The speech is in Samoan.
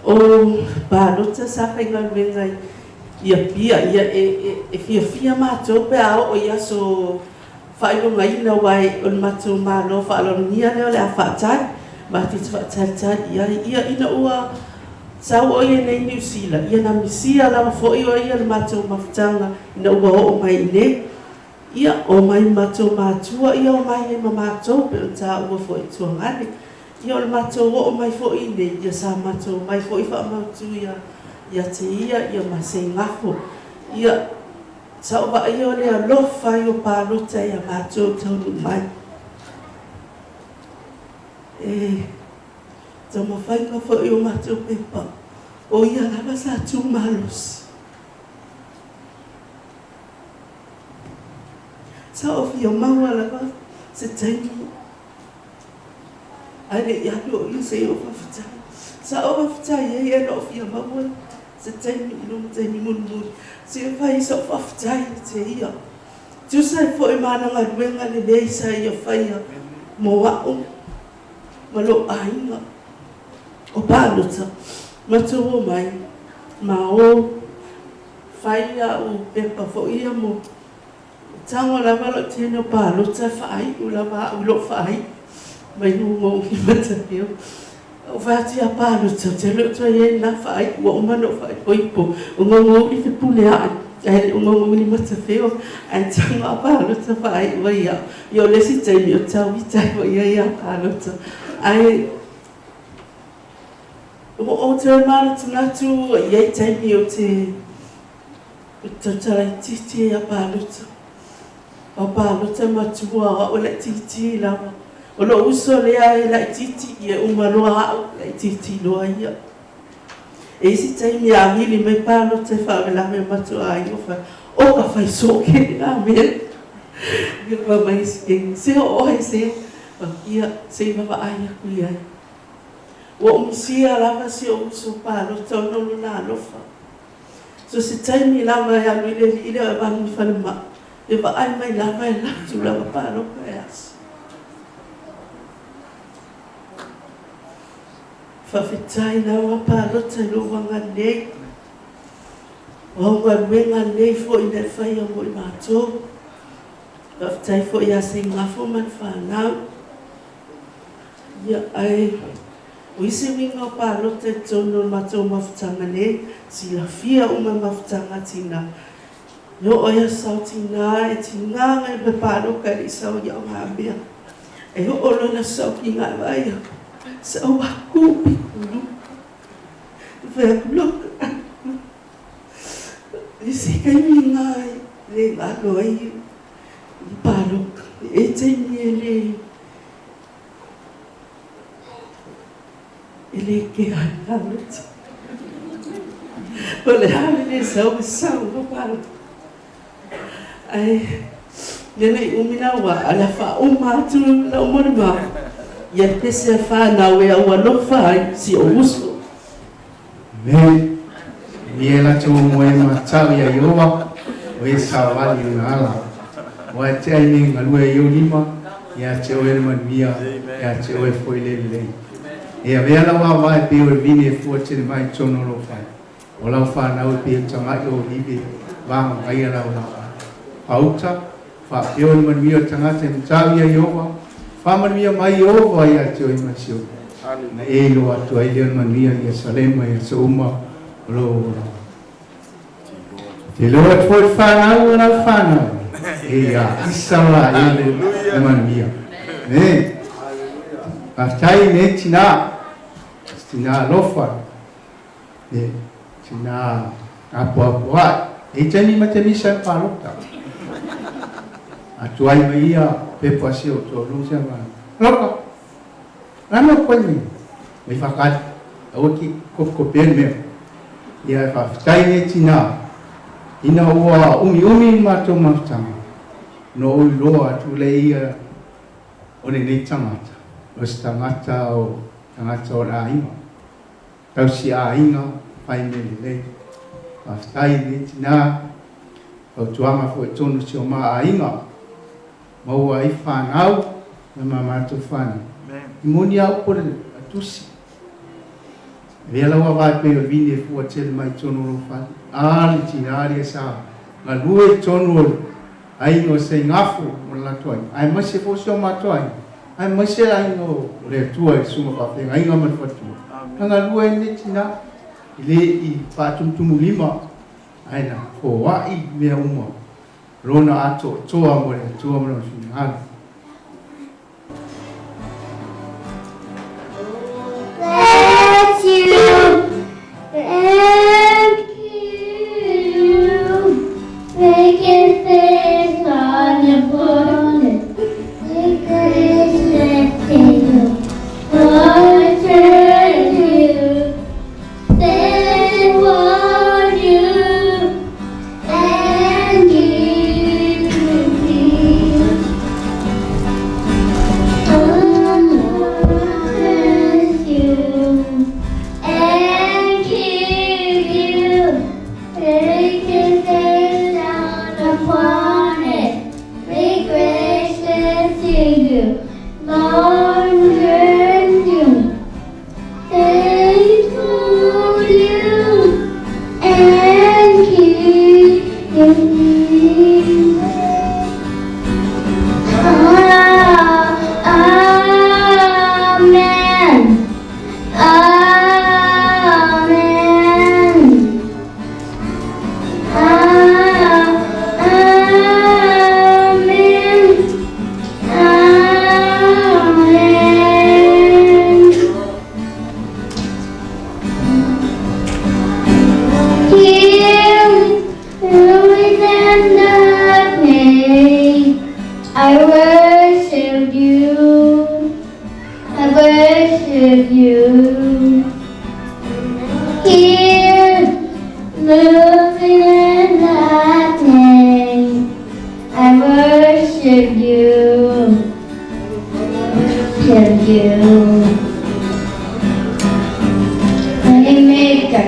O palota sa faigaluega i Apia, ia e fiafia matou pe a oo i aso faailogaina aua o le matou Malo faaaloalogia lea o le a faatali, matou te faatalitali i ai. Ia ina ua sau o ia nei i Niu Sila, ia na misia lava foi o ia le matou mafutaga ina ua oo mai i inei. Ia, omai ma matou matua, ia omai ai ma matou, pei ona taua foi e Tuagane. Ia o le matou oo mai foi i inei, ia sa matou omai foi faamautu ia ia te ia, ia ma Seigafo. Ia, sa ou vaaia o le alofa ai o palota ia matou taunuu mai. E taumafaiga foi o matou pepa, o ia lava sa tu malosi. Sa ou fia maua lava se taimi ae le i alu o ia se i ou faafetai. Sa ou faafetai ai ae na ou fia maua se taimi i lona taimi mulimuli se i fai ai sau faafetai ia te ia. Tusa ai foi ma ana galuega lelei sa ia faia mo a'u ma lou aiga. O palota matou omai ma o fai a'u pepa foi ia mo Tago lava lou teine o palota e faaiu lava au i lou faaiu mai luga o Mataveo. Ou fai atu ia palota, ou te le o toe i ai lena faaiu, ua uma ona ou faaipoipo. O Gaugauli Fepuleai, ae le o Gaugauli Mataveo, ae tago a palota faaiu ai au. Ia o le isi taimi o tauita ai foi ia ia palota. Ae ua ou toe manatunatu e i ai taimi ou te Ou te tautala itiiti ia palota. O palota matua o au e laitiiti lava. O lou uso lea e laitiiti ia e uma loa au, laitiiti loa ia. E isi taimi a vili mai palota e faalavelave o matou aiga fai, o ka fai soo ke la mea. Ia fai mai isi keiki, se o oe se, ia se i vaavaai aku i ai. Ua ou misia lava si ou uso palota ona o lona alofa. So se taimi lava e alu i le alii lea o Evanu i falemai, e vaai mai lava e latu lava paloka e aso. Faafetai lava palota i lou agalelei. O au galuega nei foi na e faia mo i matou. Faafetai foi ia Seigafo ma le fanau. Ia, ae o isi uiga o palota i totonu o le matou mafutaga nei, silafia uma e mafutaga a tina. E oo i aso sao tina, e tiga ngai me paloka e le i sao i au mea. E oo loa le aso sao kiga e vaai aku, sau aku pikulu. E fai aku, look, i se taimi nga le galo ai i paloka. E taimi e le E le kea ai palota. O le a le le sau e sau ma palota. Ae ia nei umi la ua ala faauma atu lau molimau ia le pese a fanau e au alofa ai si ou uso. Amen. Ni e latou moe matau ia Iowa, o e savali ona ala. Ua e tea i nei galue i ou lima, ia te oe le manuia, ia te oe foi le lelei. E avea lau ava e pei o le vine e fua tele mai i totonu o lou fale. O lau fanau e pei o tama'i o olive, vagagaia lau lava. Pauta, faapea o le manuia o le tagata e matau ia Iowa, faamanuia mai Iowa ia te oe mai Siona. Na e iloa atu ai lea o le manuia ia Salema i aso uma o lou olaga. Te iloa atu foi le fanau o lau fanau, e ia Isaraelu le manuia. Amen. Faafetai nei tina, tina alofa, e tina apoapoai. E i taimi ma te misa e palota. Atu ai mai ia pepa si o tolu se ma. Loka. Lana koe mai. Mai whakaari. Aua ki kopikopea le mea. Ia e faafetai nei tina. Ina ua umiumi i matou mafutaga, no ou iloa atu lea ia o lenei tagata, o se tagata o tagata o le aiga. Tausi aiga, fai mea lelei. Faafetai nei tina. Fautuaga foi tonu si o ma aiga. Maua ai fanau ma ma matou fanau. I moni a upu o le tusi. Avea lau ava e pei o le vini e fua tele mai i totonu o lou fale. A le tinā lea sa galue i totonu o le aiga o Seigafo ma le latou aiga, aemaise foi si o matou aiga, aemaise le aiga o le Atua i le susuga faafeagaiga ma le faletua. Na galue ai lenei tinā, e le i faatumutumulima, ae na foai mea uma lona atoatoa mo le Atua ma lona finagalo. Bless you and keep you. Make his face shine upon you. Be gracious to you. Lord, turn to you. Then warn you and give you peace. Bless you and keep you. Make his face shine upon it. Be gracious to you. Lord, turn you. Faithful you and keep you. Amen. Amen. Amen. Amen. Here, who is in the name, I worship you. I worship you. Here, moving in that name, I worship you. Worship you. Waymaker,